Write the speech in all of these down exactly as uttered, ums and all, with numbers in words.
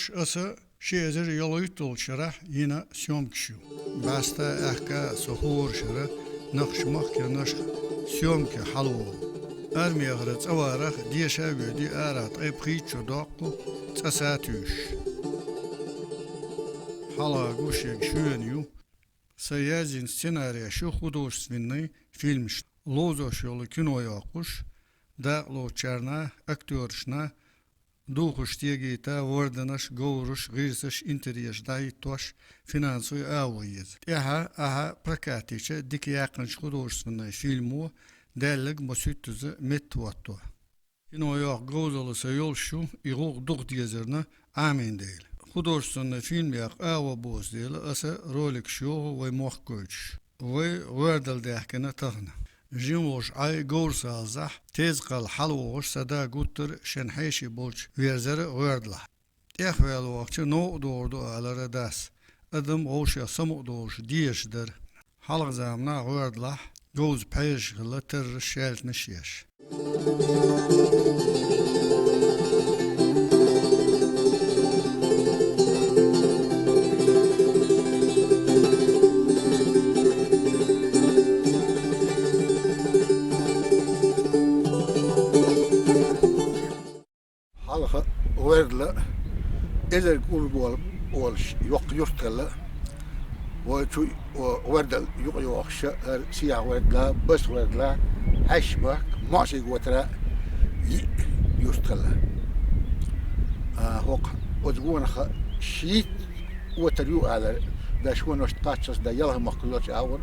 Аса ши эзар йолуьйталгӀачу шарахь йина съёмкаш ю. БӀаьста аьхка со хӀора шера нохчийн махкарнашха съёмке хьалаволу. Армехара цӀа варах деша а воьдий, арахь ткъе пхийтта шо доккху цӀа сатуьйсуш. Хьалха гуш ерг шоьна ю. Сан яздина сценареш ю художественный фильмаш, ловзош йолу кино йоккхуш, дакъалоцучарна, актёрашна духар стегийта, ворданаш, говраш, гӀирсаш, интерьераш дӀахӀиттош, финансовый агӀо еза. ТӀаьхьа ахьа прокат йича дика яьккхинчу художественный фильмо даьлларг ма суьттаза меттахӀотто. Кино йоккха говзалла сан йолуш ю, и гӀуллакх дукха дезарна Ӏамийна дела. Художественный фильм яккха агӀо боцу дела аса роликаш йоху вай мохк гойтуш. Вай гӀоьрдала даьхкина тахана. Жима волуш Ӏай говрсалзахь, Теза-Кхалла хьалавогӀуш сан да гуттар а шен хьеший болчу верзара гӀоьрдалахь. ТӀехваьлла вахча новкъа догӀур ду алара дас. Адам вовшех самукъадолуш дезаш дара. Хьалха заманахь гӀоьрдалахь говза пхьераш хилла, тарраш, шаьлтанаш еш. Хьалха гӀоьрдала эзарг ур болу олуш йоккха юрт хилла. Вай чу гӀоьрдала юкъайохуша, хӀара Сехьа-ГӀоьрдала, База-ГӀоьрдала, Хьаьшша-Махка, Моций-ГӀотара йиъ юрт хилла. А, хӀокху оцу гонах шийтта отар ю алара, да шонашна кхаччалц, да Ялхамахка лоцу агӀор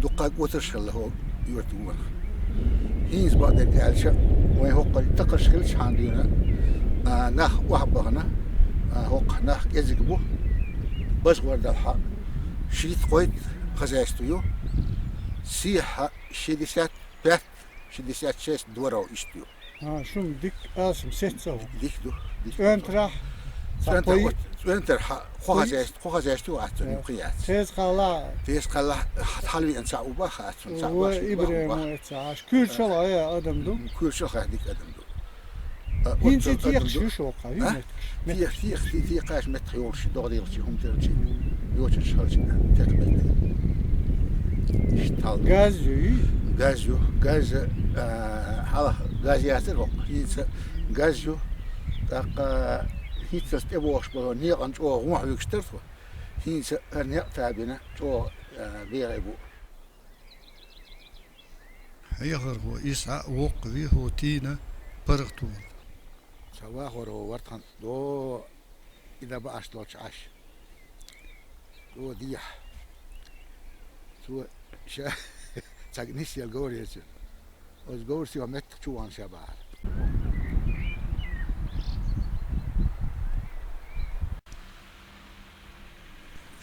дуккхаг отарш хилла хӀокху юьртан гонах. ХӀинца бакъдерг аьлча, вайн хӀокхара такхарш хилчхьана дуьйна, а, нах охьабахана, а, хӀокху нах кӀезиг бу, База-ГӀоьрдалахь шийтта-кхойтта хозяйство ю, Сехьа шестьдесят пять, шестьдесят шесть дворов иштта ю. А, шуна дика алсам сецна хӀу. Дика ду, дика ду. ЦӀоьнтарахь, цхьа ЦӀоьнтар кхо-, вот, ЦӀоьнтарахь кхо хозяйство, кхо хозяйство ю, аццун юккъе яц. Теза-Кхаллахь? Теза-Кхаллахь хьалавеана цхьаъ ву баха, аццун цхьаъ ву. Ибрахим ву, цхьа. Куьйрашалла а адам ду? Куьйрашалла а дика адам ду. А, хӀинца оццул текхаш ю шух, ю меттигаш? Текхаш, текхаш, текхаш меттах йолуш, догӀа делхачи, хӀума делхачи, йочанаш хилча, текха меттиг. Иштта хьал ду. Газ ю, ю? Газ ю, газ, а, хьалха газ яцара хӀокху, хӀинца газ ю, тӀаккха хӀинццалц тӀебогӀуш болу некъан чӀогӀа гӀо хьоьгуш дара тхо, хӀинца хӀара некъ табина чӀогӀа, а, бегӀий бу. Хьехархо Исхьа воккхаве хӀу тийна паргӀатволу. Ца вахара хӀу вартхан до и да бааш долчу Ӏаш. До дехьа. Цо ша цхьа нисъелла говр яцара. Оцу говрсиха меттах чу вахана ша бахьара.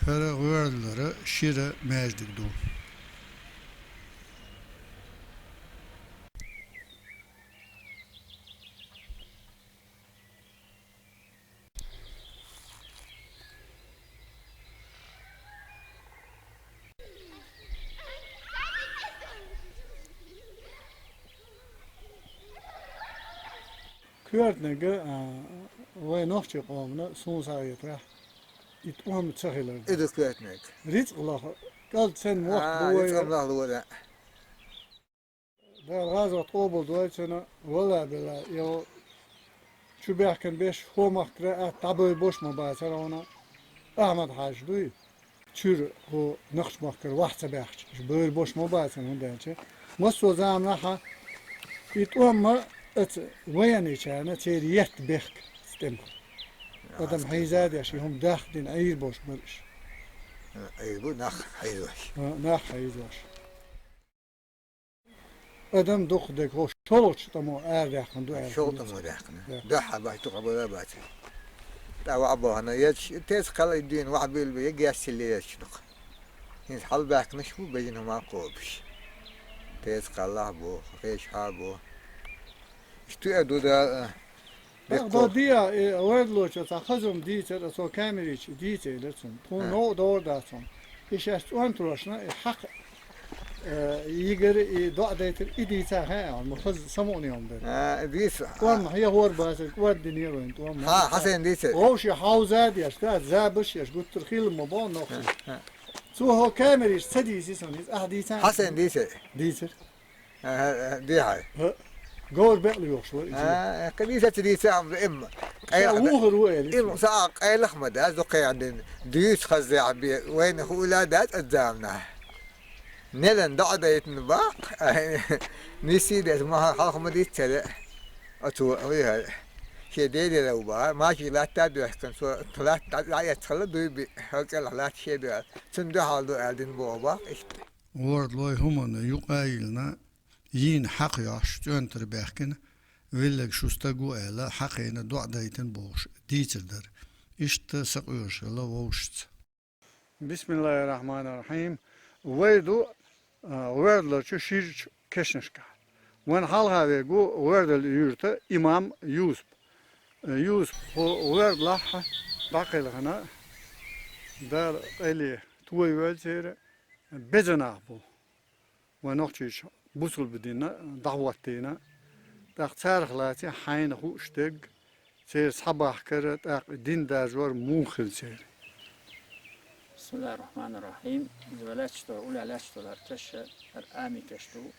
ХӀара гӀоьрдалара шира маьждиг ду. Коьртаниг, а, вайн нохчийн къомана суна схьахетарехь, и тӀом ца хилар ду. И ду коьртаниг. Рицкъ лаха, кӀал цӀена мохк а, бу вай. Рицкъ лаха лора. Дала гӀазот къобалдойла цуьнан, валла-билла, йо, чу баьхкина беш хӀокху махкара атта дӀабевр бош ма бацара хьуна, Ахьмад-Хьаьжа дуй? Чуьра хӀокху Нохч-махкара вахь ца баьхча, уьш бевр бош ма бацара, хӀунда аьлча массо а заманахь и тӀом ма оцу военныйчарна церан етта бехк оцу тӀемах. Адам хьийза а деш, и хӀума дахдина Ӏийр бош бара уьш. Ӏийр бу нах хьийзош. А, нах хьийзош. Адам дукха дерг хӀокху шолгӀачу тӀамо арадаьккхина ду аьлла. ШолгӀа тӀамо даьккхина. Да. Дуьххьара бац, дукха бала бац. ТӀа ваӀ бахана, езаш, Теза-Кхаллахь дуьйна ваӀ бийла бу, я гестилла езаш дукха. ХӀинца хьалабаьхкинарш бу, бежана хӀума кхобуш. Теза-Кхаллахь бу, Хешхьа бу. Иштта а ду да, а, беккъо. Бакъдо диа, и гӀоьрдалочо цхьа хаза хӀума дийцар, аса камерича дийца элира цунна. Тхуна новкъа догӀур дац хьуна. И шаьш цӀонтарошна, и хьакха Э, йигар и доӀа дайтар и дийца хьаьа, ма хаза самукъане ам дар. А, дийца. ТӀом хьехор бацар, кӀордане вайн тӀом. Ха, хьасен дийца. Вовши хьовза деш, да, забаш еш, гуттар хилла ма бо нохчи. Ха, ха. Цо хьо камериш ца дийси сон, из ахь дийца? Хьасен дийца. Дийцар. Ага, ага, дихьай. Ха. Говр бекъли йохуш вар иза. А, кхин дийца ца дийца ам, им. Ша къайла вухар ву эли. Им са къайлах ма да, зу къайгӀан дин. Дуьйцу хаззехь бе, вайна хӀула дац а замна. Нелан доӀа дайтина бакъ, ниси деза, ма хьалха ма дийццара. Оцу, ой, хьай. Шен дедера у бахьа, мачи латта доьхкан, цо латта дӀа эцхала дуй би, хьо кӀелахь латта шен доьхкан. Цун дуьхьал ду аьлла дина боху бакъ, иштта. Вордалой хӀуманна юкъа а йиллина, йийна хьакха йохьуш, цӀоьнтара баьхкина, велларг шу стаг ву аьлла, хьакхийна доӀа дайтина бохуш, дийцар дара. Иштта сакъоьруш хилла вовшашца. Бисмиллахир-рахманир-рахим. Вай ду, а, ГӀоьрдаларчу ширачу кешнашкахь. Вайн хьалха верг ву ГӀоьрдал юьрта имам Юсуп. Юсуп хӀо ГӀоьрдалахь дӀакхелхина, Дала къайле той войла церан, беза нах бу. Вайн нохчийчу бусулба дина дӀахӀоттийна. ТӀаккха царах лаций хьайна хууш дерг, церан схьабахкар, тӀаккха дин даржор муха хилла церан. Бисмиллахир-рахманир-рахим. Иза вай лаьтташ долу, уллехь лаьтташ долу хӀара каш, хӀара Амин каш ду.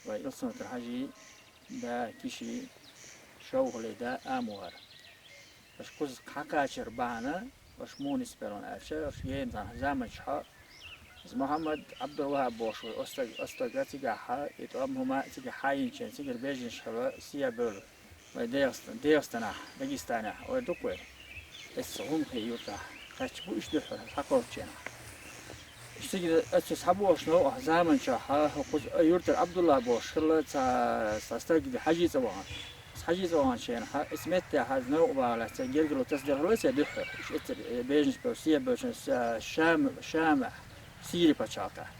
Вай Илсхан-Юьртара Хьажий да, Киший, Шовхалий да, Амин ву хӀара. Аша кхуза кхачар бахьана, аша муха нисбелла аьлча, аша гена заманчохь, иза Мухьаммад Ӏабдул-ВахӀаб бохуш ву, оцу стаг-, оцу стага цигахь, и тӀом хӀума цигахь хьайинчийн, цигара бежнаш хилла, сий а бевлла. Вай Дегъаста-, Дегъастанахь, Дагестанехь, вай дукха вай. Эцца гӀум хи юртахь, кхаьчча бу уьш дуьххьара, схьакхочченахь. Иштта цига оцу схьабохуш новкъахь заманчохь, хӀокхуза юртара Ӏабдулла бохуш хилла цхьа, цхьа стаг Хьажий цӀа вахана. Хьажий цӀа ваханчу хенахь, эцца меттехь хьажа новкъа вагӀа лаьцна, гергарло тасадерхьала ца дуьххьара. Уьш эццара бежнаш бевлла, сий а бевлла, ша-, Шам-, Шамахь, Сири пачхьалкхехь.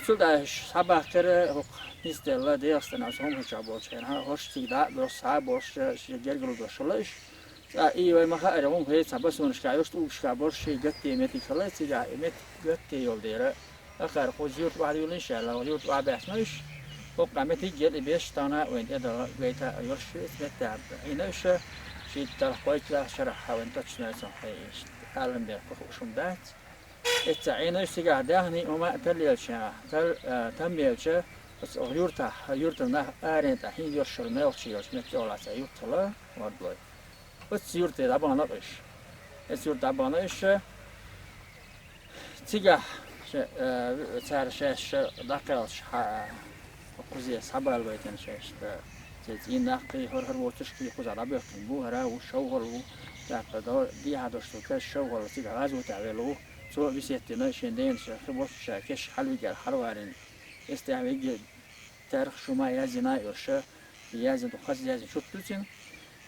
Цул тӀаьхьа уьш схьабахкара, хӀокху нисделла Дегъастанахь, оцу хӀуманчохь болчу хенахь, хӀорш цига дӀа а болуш, схьа а болуш, шен гергарло долуш хилла уьш. Цкъа и вай ма хаара, хӀума хӀе цхьа басонашкахь йолуш, тӀулгашкахь болуш, шен гатде меттиг хилла, цигахь и меттиг гатде йолу дера. Ахара кхуза юрт охьадуьйлийша аьлла, юрт охьабаьхкина уьш. ХӀокху меттиг гел и беш тахана вайна тӀедала гайта а йолуш, эцца меттехь Ӏийна уьш, шийтта талх кхойтталгӀа шарахь вайн тачу нойцун хье иштта. Алам бен кху хууш хӀума дац. Эцца Ӏийна уьш цигахь даьхний хӀума а таллаелча, тал-, а, там елча, оцу юртахь, юртан нах аренна тӀехь хӀинца йолуш йолу мелхачий йолчу меттиг олахь цхьа юрт хилла, ВордалойӀ. Оцу юрте дӀабахана уьш. Оцу юрте дӀабахана уьш, цигахь ша-, э, цара шаьш дӀакхелхаш хьа-, кхузе схьабалабайтина шаьш, э, церан цӀийнан нах кхин, хӀара-хӀара воцурш кхин кхузахь дӀабоьхкина бу, хӀара а ву, шовхал ву, тӀаккха дехьа долуш долу каш шовхал цигахь гӀазотехь велла ву. Цо а весет дина, шен дена ша хи бохуш ша кешнашка хьалавигар хьалаварина. Эццехь вигга таьрха шу ма яздина а йолуш, яздина ду, хаза яздина чуьртта ду цуьнан.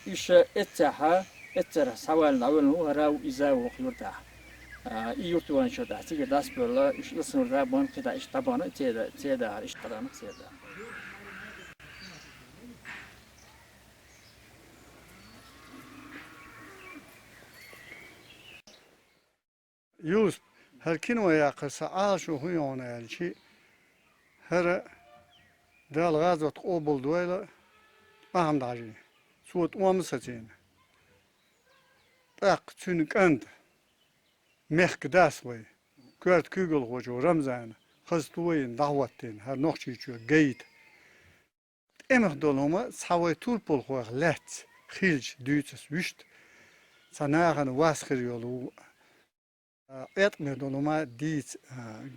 Уьш эццехь, эццара схьаваллина дӀавелла ву хӀара а ву, иза а ву хӀокху юртахь. А, и юрт ваханчул тӀаьхьа цигара дӀасабевлла, уьш Илсхан-Юрта бахана, кхидӀа иштта дӀабахана, цеда-, цеда хӀара, иштта дӀадахана, цеда. Юсуп, хӀара кино яккхар сан Ӏалашо хӀун ю хьуна аьлча, хӀара Дала гӀазот къобалдойла Ахьмад-Хьажин. Цо тӀом а сацийна. ТӀаккха цуьнан кӀанта, мехкан дас вай, коьрта куьйгалхочо Рамзана, хаза тойина, дӀахӀоттийна, хӀара Нохчийчоь гайта. ТӀемах долу хӀума цхьа вай турпалхойх лаьцна хилча дуьйцу ас вуьшта, цхьа нахана вас хир йолу ву. ТӀемах долу хӀума дийца,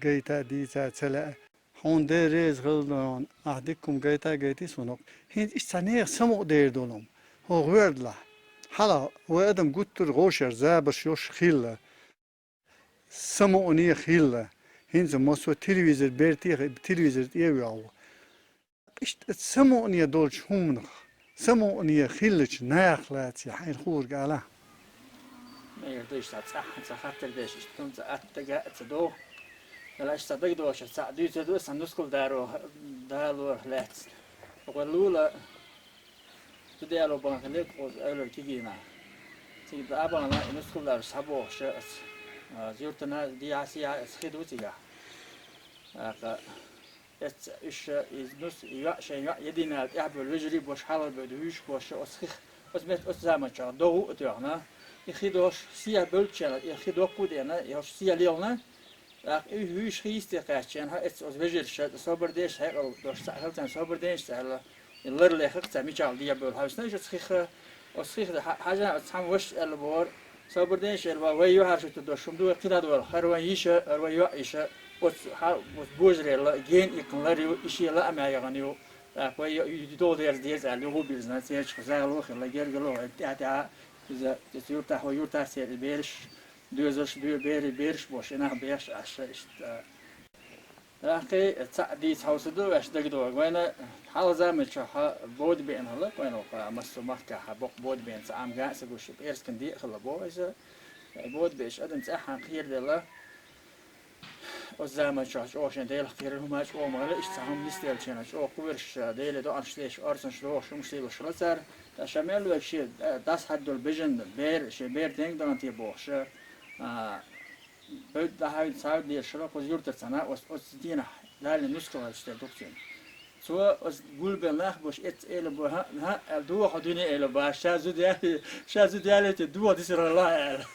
гайта, дийца ца лаьа. Хьуна Дела реза хилла хьуна, ахь дикка хӀума гайта а гайтий суна. ХӀинца иштта цхьа нехан самукъадер долу хӀума. ХӀо гӀоьрдалахь. Хьала вай адам гуттар а гӀовшара забарш йолуш хилла. Самукъане хилла. ХӀинца массо а телевизор бертех, телевизор тӀе а вуьгӀу. Иштта самукъане долчу хӀуманах, самукъане хиллачу нахах лаьцна хьайна хуург ала. Мегар ду иштта цхьа цхьаъ, цхьа хаттар деш, иштта хӀума цхьа атта дага а ца догӀу. Ала иштта цхьа дагадогӀучух цхьаъ дуьйцур ду сан нускал даро, далора лаьцна. Вай лула Цу дела бахана хилла кхуза Эвлара кегийнахь. Цига дӀа а бахана, и нускал даро схьабохуш ас, а, юьртана дехьа-сехьа ас хи ду цигахь. ТӀаккха эцца уьш, из нус, и йоӀ, шайн йоӀ единал тӀехбевлла вежарий бош, хьалха бевдда вуьйш бош, оцу хих, оцу мет-, оцу заманчохь догӀу а тоьхна, и хи дош сехьа бевллачарна, и хи доккха а деана, и хӀорш сехьа лелхна, тӀаккха и вуьйш хи йисте кхаьччахьана, хьа эцца оцу вежарша, собар деш, хьекъал дош цхьаъ хила царна, собар деш цхьаъ хила, и лар лехира цхьа мичахь дехьабевлла хьовсийна, оцу хих, оцу хих хьа-, хьажа оцу цхьамма вашас аьлла бохура, собар деш аьлла, вай юьхьӀаьржа хӀуттур ду, шуна дуьхьа кхидӀа долу, хӀара вайн йиша, хӀара вайн йоӀ йиша, оцу хьа-, оцу божарелла, гена иккхина лар ю, и шен лаамехь яхана ю, тӀаккха вай йо-, ю-, ю-, догӀу дерза деза аьлла, юха а бирзина, церачу загӀало а хилла, гергало а хилла, тӀаьхьа-тӀаьхьа иза, иза юьртахь вай, юьртахь церан и бераш, доьзалш, бе-, бер-, бераш бош, и нах бехаш Ӏаш, иштта. ТӀаккха цхьаъ дийца хьовсур ду ваьш дагадогӀу. Вайна хьалха заманчохь бода беана хилла, вайна массо а махкахь боккха бода беана цхьа Ӏам ган а ца гуш, пӀераскан де а хилла боху иза. Бода беача адам цӀеххьана кхераделла. Оцу заманчохь чӀогӀа шен Делах кхерар хӀума чӀогӀа ма хилла, иштта цхьа хӀума нисделлачу хенахь чӀогӀа кхоьруш, Деле доӀанаш деш, орцанаш дохуш, хӀумаш лелош хилла цара. Ткъа ша мел вайга шен дас хьаддолу бежан бер, шен бер тенга дан те бохуш, а, бевдда дӀахьаьвда, схьаведа лелаш хилла кхуза юьртара цхьана, оцу, оцу дийнахь Дала нускал хилча тера ду-кх цуьнан. Цо оцу гулбелла нах бош эцца элира боху, хӀаъ, хӀаъ, аьлла, дуьхьа дуьне элира боху, ша зуда яле, ша зуда яле те, дуьхьа дисар хилла аьлла.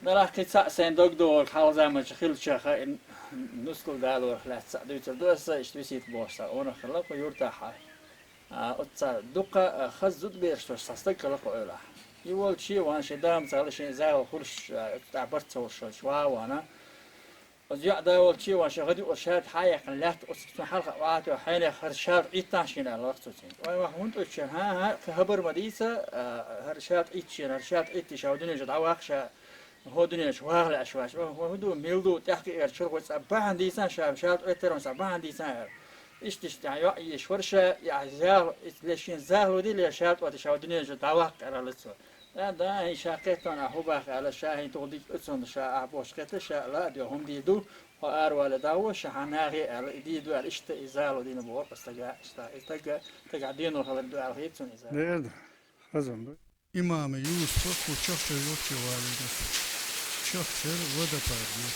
Делахь кхин цхьаъ сайна догдогӀург хьалха заманчохь хиллачех, и нускал далорах лаьцна цхьаъ дуьйцур ду аса, иштта висийта бохуш цхьа къонах хилла кху юьртахь. А, оцу цхьа дуккха а хаза зудабераш долуш цхьа стаг хилла кху эвлахь. И волчу ван шен дама ца хилла, шен загӀал хуьлуш, а, оцу тӀехь барт ца хуьлуш волчу ван а вахана. Оцу йоӀ да волчу ван шен гӀадуьйалла шаьлта хьа а яьккхина лаьтта, оцу цунна хьалха а вахана, хьенех хӀара шаьлта Ӏиттахьа шена аьлла ваха цо цуьнга. Вай ваха хӀунда оьцу шена, хӀан-хӀа, кхин хабар ма дийца, а, хӀара шаьлта Ӏитта шена, хӀара шаьлта Ӏитта ша дуьнен чу дӀаваккха ша. ХӀо дуьнен чу ваха лаьаш вац. Вай хӀун ду, мила ду, тӀехкъа эрчура вай цхьа бахьана дийцан ша, шаьлта Ӏоьттаран цхьа бахьана дийцан аьлла. Иштта, иштта, йоӀ еш вара ша, я, зяхьа, ле шен зяхьа ло ди, ле шаьлта Ӏоьтту ша дуьнен чу дӀаваккха аьлла цо. Да, да, хӀин ша кхеттон а хӀун баха аьлла, ша хӀин туху дика оьцунна ша ахь бохуш кхетта, ша ла а доьху, хӀума дийр ду, хьо аравале дӀагӀо, ша хьан нахе аьлла, и дийр ду аьлла, иштта и зяхьа ло дийна бохура стага, иштта, и стага, стага дийна хилар ду аьлла хета цунна иза. Дера ду, хаза ду. Имама Юсупа кху Чахчар йолчу валийна. Чахчар водопад ю.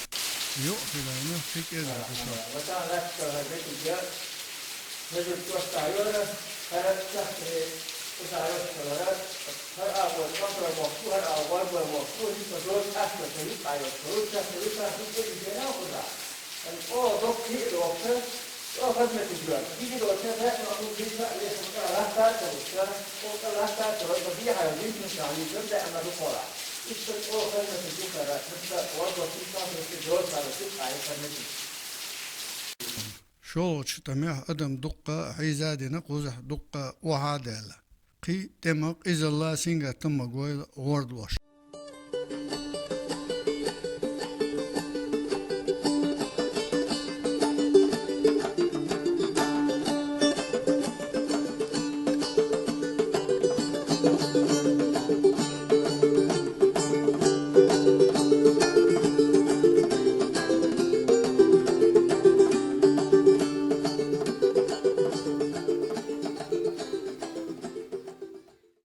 ЙоӀ хиларна, хи кӀезиг ду со. Ватан лаьцна хӀара декъиг я, мезар чӀоштахь йора, хӀара чахчаре кхузахь йолчу хилара, хӀара агӀор цӀахтар бохку, хӀара агӀор гӀоргор бохку, хӀинца доза къаьстта ца юкъа йолчу, хӀара чахчар юкъа хи кӀезиг дена кхузахь. Хан чӀогӀа доккха хи а дохуша, чӀогӀа хаза меттиг йора. Хи а дохуша, даьхна ахула дийца а леша, кӀара латта а ца луша, чӀогӀа кӀара латта а ца луша, дехьа винтун ша вийца, даьхна дукхара. Иштта чӀогӀа хаза меттиг ю хӀара, муьтта гӀоргор кхузахь, муьтта доза хьала, кхузахь хаза меттиг. ШолгӀачу тӀамехь адам дуккха а хьийза а дина, кхузахь дуккха а охьа а даьлла. Кхин тӀеман къизалла, сингаттам ма гойла гӀордалош.